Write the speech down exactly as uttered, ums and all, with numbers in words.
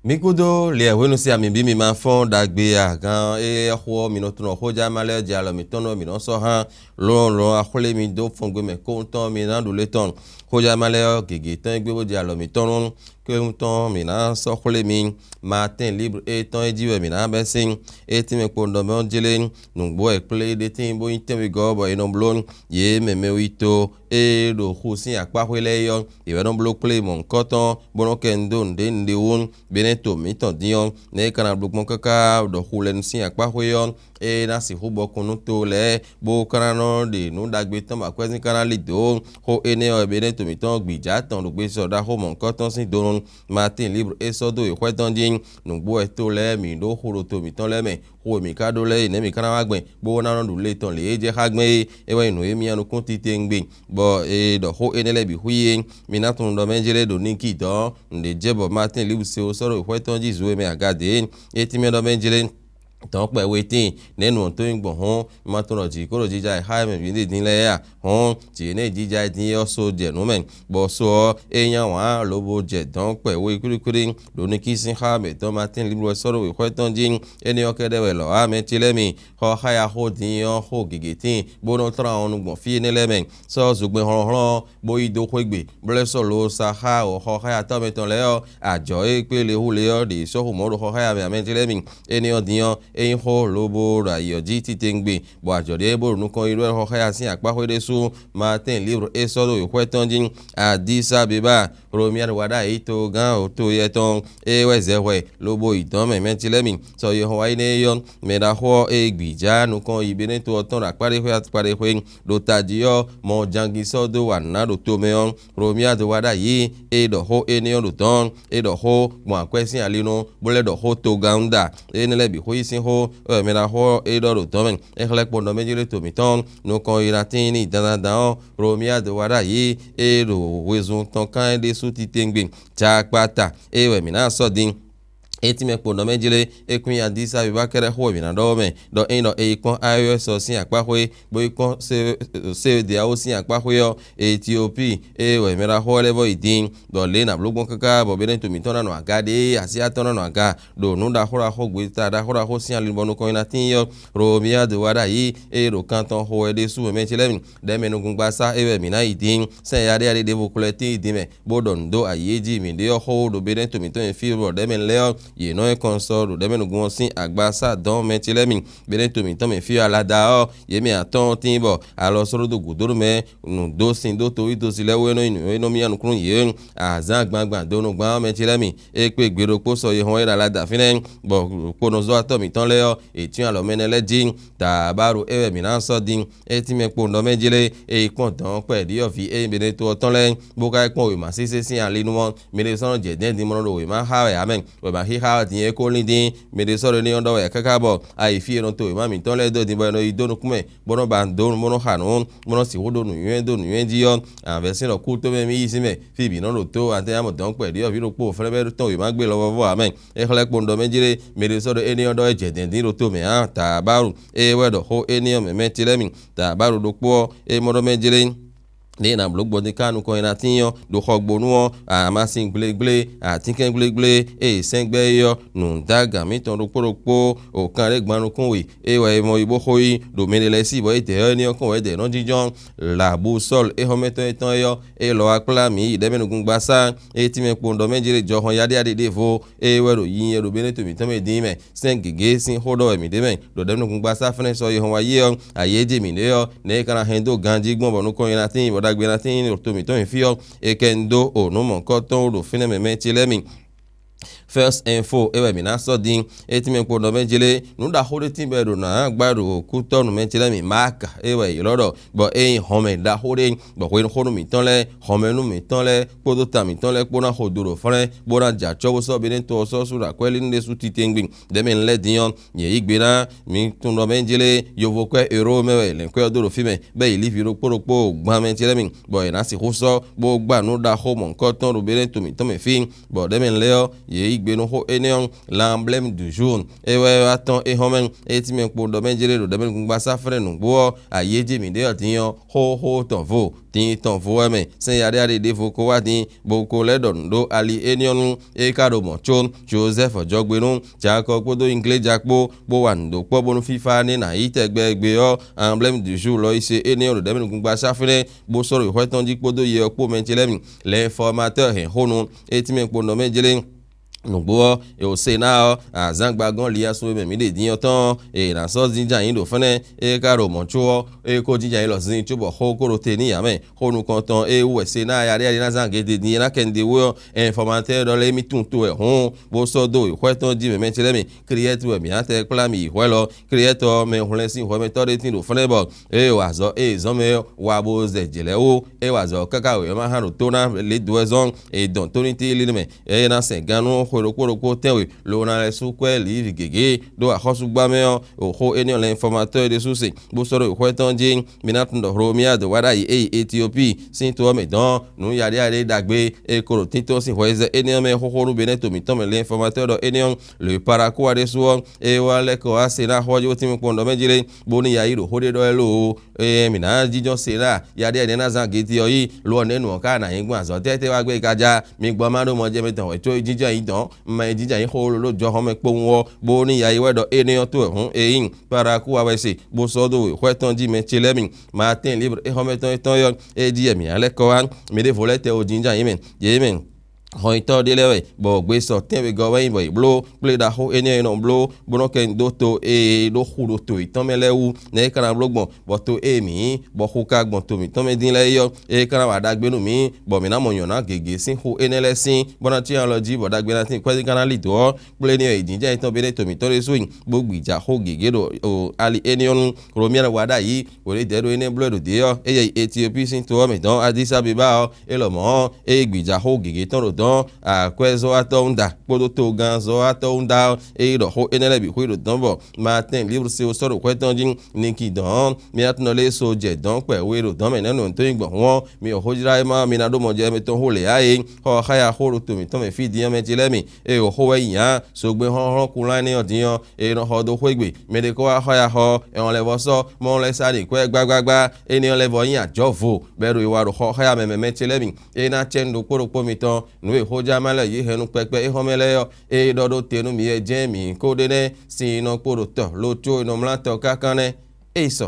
Mi kúdó liɛ hwenu sín ami bí mi ma fɔ́n ɖagbe a? Gán éyɛ́ xó ɔ́, mi nɔ tunɔ xójá ma lɛ́ɛ jɛ alɔ mǐtɔn nú mǐ nɔ́ sɔ́ hán lɔnlɔn axwlé mi dó fɔngbe mɛ kóhun tɔn mi ná ɖu lé tɔn. Xójá ma lɛ́ɛ ɔ́, gěgé tɔn e gbé bó jɛ alɔ mǐtɔn nú kóhun tɔn mǐ ná sɔ́ xwlé mi. Matín líbru étɔn e jí wɛ mǐ ná bɛ́ sín. Étínmɛ kpo ɖɔ mɛ ɔ́ jlé nǔgbó wɛ kplé ɖé tíin bó nyí tɛ́nwegɔ́ bɔ è nɔ bló yě mɛ mɛwító e ɖo xu sín akpáxwé lɛ́ɛ é ɔ́, yě wɛ nɔ bló kplé mɔ̌hunkɔtɔn bó nɔ́ kɛ nu dó nǔɖé nǔɖé wú, bɔ é nɛ́ to mǐtɔn dín ɔ́, nɛ̌ é ka ná bló gbɔn káká ɖɔ xu lɛ́ɛ nu sín akpáxwé ɔ́, é ná sixú bɔkun nú to lɛ́ɛ, bó ka ná nɔ ɖe nǔ ɖagbe tɔn bɔ akwɛ́zín ka ná lí dǒ. Xó énɛ́ ɔ́, bɔ é nɛ́ to mǐtɔn gbǐjá tɔn ɖo gbesisɔ ɖaxó mɔ̌hunkɔtɔn sín do nú Matín líbru é sɔ́ dó wěxwɛ́ tɔn jí. Nǔgbó wɛ to lɛ́ɛ mǐ ɖó xo ɖo to mǐtɔn lɛ́ɛ mɛ, xo e mǐ ka ɖó lɛ́ɛ é, nɛ̌ mǐ ka ná wá gbɛn, bó ná nɔ ɖu le tɔn lě e jɛ xá gbɛn é? É wɛ nyí nǔ e myá nukún titewungbe, bɔ è ɖɔ xó énɛ́ lɛ́ɛ bǐ xwí é. Mi ná tunwun ɖɔ mɛ jlɛ́ ɖo Nikíi dɔ̌n nǔɖé jɛ bɔ Matín Liwuseu sɔ́ ɖo wěxwɛ́ tɔn jí zu e mɛ aga dě é. É tínmɛ ɖɔ mɛ jlɛ́ dɔ̌n kpɛ we tíin, nɛ̌ nǔ ɔ́ tó nyí gbɔn hɔ́n, ma tunwun ɖɔ jǐ ko ɖo jija e xá mɛ bǐ ɖe din lɛ́ɛ a? Hɔn, jǐ énɛ́ e jija e din é ɔ́ so jɛ nǔ mɛ, bɔ so ɔ́, é nyí awǎn lobo jɛ dɔ̌n kpɛ we kwíɖíkwíɖí ɖo Nikíi sín xá mǐtɔn Matín Liwuseu sɔ́ ɖo wěxwɛ́ tɔn jí. Énɛ́ ɔ́ kɛ́ɖɛ́ wɛ lɔ̌ ǎ, mɛ ce lɛ́ɛ mi, xɔ xáya xó din ɔ́ xo gěgé tíin, bó nɔ́ tlán ɔ́ nu gbɔn fí énɛ́ lɛ́ɛ mɛ. Sɔ́ zogbɛ́n hlɔ́nhlɔ́n ɔ́, bó yi dó xwé gbe, bó lɛ́ sɔ́ lo sa xá wɔ̌xɔ́xáyatɔ́ mɛtɔn lɛ́ɛ ɔ́, ajɔ̌ e kplé le hú le ɔ́ ɖě sɔ́ xo mɔ̌ ɖo xɔxáya mɛ ǎ, mɛ ce lɛ́ɛ mi. Énɛ́ ɔ́ din ɔ́, é nyí xó lobo ɖo ayǐ ɔ́ jí titewungbe, bɔ ajɔ̌ ɖé bó ɖo nukɔn yi ɖó wɛ xɔxáya sín akpáxwé ɖésú. Matín Libre é sɔ́ ɖo wěxwɛ́ tɔn jí. Adisabeba, Hlomyád wá ɖo ayǐ togán to yɛ tɔn, é wɛ zɛ hwɛ lobo yi dɔ̌n mɛ Mɛtilɛ́mi. Sɔ yɔhɔn wá yi nɛ́ é yɔ́, mɛ ɖaxó ɔ́ e gbǐjá nukɔn yi Benéto ɔ́ tɔn ɖo akpá ɖé xwé akpá ɖé xwé, ɖo tají ɔ́, mɔ jangin sɔ́ dó wa nǔ ná ɖo tomɛ ɔ́, Hlomyád wá ɖo ayǐ, é ɖɔ xó énɛ́ ɔ́ ɖo dɔ̌n, é ɖɔ xó gbɔn akwɛ́ sín ali nu, bó lɛ́ ɖɔ xó togán da. Énɛ́ lɛ́ɛ bǐ xwé yí sín xó wɛ mɛ ɖaxó ɔ́ é ɖɔ ɖo dɔ̌n mɛ. É xlɛ́ kpɔ́n ɖɔ mɛ jlé to mǐtɔn, nukɔn yi ná tíin n'i dandan dan ɔ́, Hlomyád wá ɖo ayǐ, é ɖo wezun tɔn kán é ɖésú titewungbe. Jakpata, é wɛ mǐ ná sɔ́ din. É tínmɛ kpo nɔ mɛ jlé, é kún nyi Adísa wiwa kɛ́ɖɛ́ xó wɛ mǐ ná ɖɔ mɛ, ɖɔ ényí ɖɔ é yi kpɔ́n Ayɔ́sɔ sín akpáxwé, bó yi kpɔ́n Sedeawo sín akpáxwé ɔ́, Etiopíi, é wɛ mɛ ɖaxó ɔ́ lɛ́ vɔ yi din, ɖɔ lě e nǎ bló gbɔn káká bɔ Benéto mǐtɔn ná nɔ aga ɖe, Asyá tɔn ná nɔ aga, ɖo nǔ ɖaxó ɖaxó gbeta ɖaxó ɖaxó sín ali bɔ nukɔn nyi ná tíin ɔ́, Hlomyád wá ɖo ayǐ, ée ɖo kan tɔn xo wɛ ɖésú mɛ ce lɛ́ɛ mi. Ɖɛ̌mɛnúgúngbasá é wɛ mǐ ná yi din, sɛ́n yaɖéyaɖé ɖěvo xwlɛ́ tíin yi din mɛ, bó ɖɔ nǔ dó ayǐ e jí mǐ ɖe ɔ́ xó ɖo Benéto mǐtɔn e fí bɔ ɖɛ̌mɛnu lɛ́ɛ ɔ́, yě nɔ nyí kɔnsɔ́ ɖo ɖɛ̌mɛnúgún ɔ́ sín agbasá dɔ̌n mɛ ce lɛ́ɛ mi. Benéto mǐtɔn mɛ fí ɔ́ alada ɔ́, yě mɛ atɔ́ɔ́n tíin bɔ alɔ sɔ́ ɖó dó gǔdo nú mɛ, nǔ dó sin dó toví tosi lɛ́ɛ wú é nɔ nyí nǔ e nɔ myá nǔkúnnú yě. Azǎn gbangban donu gbán ɔ́ mɛ ce lɛ́ɛ mi, é kpé gbe ɖokpó sɔ yehɔn e ɖo alada fínɛ́, bɔ kponɔzɔ́watɔ́ mǐtɔn lɛ́ɛ ɔ́, è cyɔ́n alɔ mɛ énɛ́ lɛ́ɛ jí. Taabaru é wɛ mǐ ná sɔ́ din. É tínmɛ kpo nɔ mɛ jlé, é yi kpɔ́n dɔ̌n kpɛɖíɔ́ví e nyí Benéto ɔ́ tɔn lɛ́ɛ, bó ka yi kpɔ́n wěma sésé sín ali nu ɔ́, mɛ ɖé sɔ́ nɔ jɛ dɛ̌n din bó nɔ ɖo wěma xá wɛ ǎ mɛ. Wěma xíxá ɔ́ din é ko lín dín, mɛ ɖé sɔ́ ɖo énɛ́ ɔ́ ɖɔ wɛ káká bɔ ayi fí e nɔ to wěma mǐtɔn lɛ́ɛ dó din bɔ è nɔ yi dó nukún mɛ, bó nɔ́ ba dó bó nɔ́ xa nǔ, bó nɔ́ sixú ɖó nǔnywɛ́ dó nǔnywɛ́ jí ɔ́, avɛ̌sin ɖɔ kú tómɛ mì yi sín mɛ, fí bǐ nɔ ɖo tó, ante nya mɔ dɔ̌n kpɛɖíɔ́ví ɖokpó flɛ́ bɔ é tɔn wěma gbe lɔvɔvɔ ǎ mɛ. É xlɛ́ kpo ɖɔ mɛ jlé, mɛ ɖé sɔ́ ɖo énɛ́ ɔ́ ɖɔ wɛ jɛ dɛ̌n dín ɖo tomɛ ǎ. Taabaru, é wɛ ɖɔ xó énɛ́ ɔ́ mɛ mɛ ce lɛ́ɛ mi. Taabaru ɖokpó ɔ́, é mɔ ɖɔ mɛ jlé, ní è nǎ bló gbɔn dín ká nukɔn e ná tíin ɔ́, ɖo xɔgbónú ɔ́, amasin gblégblé, atínkɛn gblégblé, e è sɛ́n gbɛ́ é ɔ́, nǔdágan mǐtɔn ɖokpó ɖokpó, òkan ɖé gban nukún we, é wɛ è mɔ yi bó xo yi, ɖo mɛ ɖé lɛ́ɛ sí bɔ é dɛ ɔ́ énɛ́ ɔ́ kɔn wɛ é dɛ nɔ jínjɔ́n. Lǎbú Sɔ́lu, é xɔ́mɛtɔ́ étɔn é ɔ́, é lɔ wá kplá mǐ yi ɖɛ̌mɛnúgúngbasá, é tínmɛ kpowun ɖɔ mɛ jlé jɔhɔn yaɖéyaɖé ɖěvo, é wɛ ɖo yinyɛ ɖo Benéto mǐtɔn mɛ dín mɛ. Sɛ́n gěgé sín xó ɖɔ wɛ mǐ ɖe mɛ, ɖo ɖɛ̌mɛnúgúngbasá fɛ́nɛ́ sɔ yehɔn wá yi ɔ́, ayǐ e jí mǐ ɖe ɔ́, nɛ̌ é ka ná hɛn dó ganjí gbɔn bɔ nukɔn nyi ná tíin, bɔ ɖagbe ná tíin ɖo to mǐtɔn mɛ fí ɔ́, è kɛ nu dó o nǔ mɔ̌hunkɔtɔn ɖo fínɛ́ mɛ mɛ ce lɛ́ɛ mi. First Info é wɛ mǐ ná sɔ́ din. É tínmɛ kpo nɔ mɛ jlé, nǔ ɖaxó ɖé tíin bɔ è ɖo nǎ gbá ɖo kútɔ́ nú mɛ ce lɛ́ɛ mi, Maaka é wɛ è ylɔ́ ɖɔ, bɔ é nyí hɔnmɛ ɖaxó ɖé, bɔ hwenu xó nú mǐtɔn lɛ́ɛ, hɔnmɛnú mǐtɔn lɛ́ɛ kpódó ta mǐtɔn lɛ́ɛ kpó ná xo do ɖo flɛ́n, bó ná jɛ acɔ́ bó sɔ́ Benéto ɔ́ sɔ́ sú ɖo akwɛ́línú ɖé sú titewungbe. Ɖɛ̌mɛnu lɛ́ɛ din ɔ́, nyɛ yí gbe ná mi tunwun ɖɔ mɛ jlé, yovokwɛ́ Ero mɛ wɛ è lɛ̌n kwɛ́ ɔ́ dó ɖo fí mɛ, bɔ è yi lívi ɖokpó ɖokpó gban mɛ ce lɛ́ɛ mi, bɔ è nǎ sixú sɔ́ bó gbá nǔ ɖaxó mɔ̌hunkɔtɔn ɖo Benéto mǐtɔn mɛ fí, bɔ ɖɛ̌mɛnu lɛ́ɛ ɔ́, yě yí gbe nú xó énɛ́ ɔ́, l'emblème du jour. É wɛ wá tɔ́n é hɔn mɛ, é tínmɛ kpo ɖɔ mɛ jlé ɖo ɖɛ̌mɛnukúngbasá fɛ́nɛ nǔgbó ɔ́, ayǐ e jí mǐ ɖe ɔ́ din ɔ́, xóxó tɔn vo, din tɔn vo wɛ mɛ, sɛ́n yaɖéyaɖé ɖěvo ko wá din, bó ko lɛ́ ɖɔ nǔ ɖó ali énɛ́ ɔ́ nu. É ka ɖo mɔ̌ có Jozɛ́fu jɔ gbe nú Jakɔ́ɔ kpódó Ingléja kpó, bó wa nǔ dó kpɔ́ bónú fífá ní ná yí tɛgbɛ gbe ɔ́, emblème du jour lɔ yi se énɛ́ ɔ́ ɖo ɖɛ̌mɛnukúngbasá fɛ́nɛ, bó sɔ́ ɖo xwɛ tɔn jí kpódó yɛ ɔ́ kpó mɛ ce lɛ́ɛ mi. L'informateur hɛn xó nú é tínmɛ kpo nɔ mɛ jlé nǔgbó ɔ́, è o se ná ɔ́, azǎngba gɔ́n liyasu e mɛ mǐ ɖe din ɔ́ tɔn ɔ́, è nǎ sɔ́ jínjɔ́n ayǐ ɖo fɛ́nɛ. É ka ɖo mɔ̌ có ɔ́, é ko jínjɔ́n ayǐ lɔ zin cóbɔ xó ko ɖo te n'i ǎ mɛ. Xó nukɔntɔn e wú wɛ se ná yaɖéyaɖé ná zán gědé din é ná kɛ un ɖe wú ɔ́, ɛnfɔmatɛ́ɛ ɖɔ lɛ́ɛ émí tunwun to wɛ hǔn, bó sɔ́ dó yi xwɛ tɔn jí mɛ mɛ ce lɛ́ɛ mi. Kliɛ́tu wɛ mǐ ná tɛ kplá mi yi hwɛ lɔ. Kliɛ́tɔ ɔ́, mɛ hwlɛ́n sín hwɛmɛtɔ́ ɖé tín ɖo fɛ́nɛ́ bɔ é wa azɔ̌ e è zɔ́n mɛ ɔ́, wa bo zɛ jlɛ̌ ó. É wa azɔ̌ káká wěma hán ɖo tó ná lě dó wɛ zɔ́n è dɔn tó ní tílí mɛ. Ée ná sɛn gán nú xwe ɖokpó ɖokpó tɛ́nwe, lo ná lɛ́ sú kwɛ́ lǐvi gěgé ɖó axɔ́súgbá mɛ ɔ́, xó énɛ́ lɛ́ fɔmatɔ́ e ɖésú se, bó sɔ́ ɖo xwɛ tɔn jí. Mi ná tunwun ɖɔ Hlomia dó wá ɖ'ayǐ é yi Etiopíi sín to ɔ́ mɛ dɔn nǔ yaɖéyaɖé ɖagbe e ko ɖo tíntɔ́n sín hwɛyízɛ énɛ́ ɔ́ mɛ xóxó nú Benɛ́to mǐtɔn mɛ lɛ́nfɔmatɔ́ ɖɔ énɛ́ ɔ́, lě Parakúwa ɖésú ɔ́, é wá lɛ́ kɔ wá se ná xɔ ɔ́ jí bó tínmɛ kpɔ́n ɖɔ mɛ jí lé, bónú ya yí ɖo xó ɖé ɖɔ wɛ loo. Ée mǐ ná jínjɔ́n se ná yaɖéyaɖé ná zán giti ɔ́ yí, lo ɔ́ nɛ́ nǔ ɔ́ ká ná nyí gbɔn azɔ̌ tɛ́tɛ́ wá gbé ka já. Mi gbɔ ma ɖó mɔjɛmɛ tɔn wɛ có jínjɔ́n ayǐ dɔn, ma yi jínjɔ́n ayǐ xó ló jɔxɔmɛ kpowun ɔ́, bónú ya yí wɛ ɖɔ énɛ́ ɔ́ tó wɛ hǔn é nyí. Parakúwa wɛ se, bó sɔ́ dó wěxwɛ́ tɔn jí mɛ ce lɛ́ɛ mi. Maatɛ́n libre é xɔ́mɛ tɔn étɔn ɔ́, é jí wɛ mǐ ná lɛ́ kɔ wá. Mɛ ɖěvo lɛ́ɛ tɛ wo jínjɔ́n ayǐ mɛ, yě mɛ hɔnyitɔ́ ɖé lɛ́ɛ wɛ, bɔ gbe sɔ tɛ́nwegɔ́ wɛ nyí bɔ yě bló kplé ɖaxó énɛ́ e nɔ bló, bó nɔ kɛ dó to e ɖó xu ɖo to yětɔn mɛ lɛ́ɛ wú. Nɛ̌ é ka ná bló gbɔn, bɔ to e mǐ nyí, bɔ xu ka gbɔn to mǐtɔn mɛ dín lɛ́ɛ é ɔ́, é ka ná wa ɖagbe nú mǐ, bɔ mǐ ná mɔ nyɔ̌ná gěgé sín xu énɛ́ lɛ́ɛ sín, bó ná cyɔ́n alɔ jí, bɔ ɖagbe ná tín kwɛ́ ká ná lí dǒ ɔ́, kplé ní ɔ́, è jǐnjɔ́n yětɔn bé ɖé to mǐtɔn ɖésú nyi, bó gbija xó gěgé ɖo ali énɛ́ ɔ́ nu. Hlomia wá ɖ'ayǐ, wǒ ɖé dɛ̌ ɖo énɛ́ bló ɖo dě ɔ́, é yɛ yi Etiopíi sín to ɔ́ mɛ dɔn Adisabeba ɔ́, é lɔmɔ̌ ɔ́, é yi gbija xó gěgé tɔn ɖo dɔn akwɛ́zɔ́watɔ́ Wunda kpódó togán zɔ́watɔ́ Wunda ɔ́, é yi ɖɔ xó énɛ́ lɛ́ɛ bǐ xwé ɖo dɔn bɔ Maatɛ́n libre se sɔ́ ɖo xwɛ tɔn jí. Niki dɔn ɔ́, mi ná tunɔ lé so jɛ dɔn kpɛ we ɖo dɔn mɛ nɛ́ nɔ tó nyí gbɔn hǔn ɔ́, mi xójlá e ma mi ná ɖó mɔjɛmɛ tɔn xó lě ǎ é. Xɔ xáya xó ɖo to mǐtɔn mɛ fí din ɔ́ mɛ ce lɛ́ɛ mi, eye wǒ xó wɛ nyi ǎ. Sogbe hlɔ́nhlɔ́n kulán énɛ́ ɔ́ din ɔ́, è nɔ xɔ dó xwé gbe. Mɛ ɖé kó wá xɔ ya xɔ, è nɔ lɛ vɔ sɔ́, mɔ lɛ sá ɖe kwɛ́ gbágbágbá. Énɛ́ ɔ́ lɛ́ vɔ nyí ajɔ̌vo, bɔ é ɖo yi wa ɖo xɔ xáya mɛ mɛ mɛ ce lɛ́ɛ mi. É ná cɛ́ nú ɖokpó ɖokpó mitɔn, nǔ e xójá ma lɛ́ yě hɛn nú kpɛkpɛ é xɔ́mɛ lɛ́ɛ ɔ́, é ɖɔ ɖó te nú mi wɛ jɛ́n mǐ ko ɖe nɛ́, sin e nɔ kpo ɖo tɔ lo có e nɔ mlá tɔ káká nɛ́. É yi sɔ.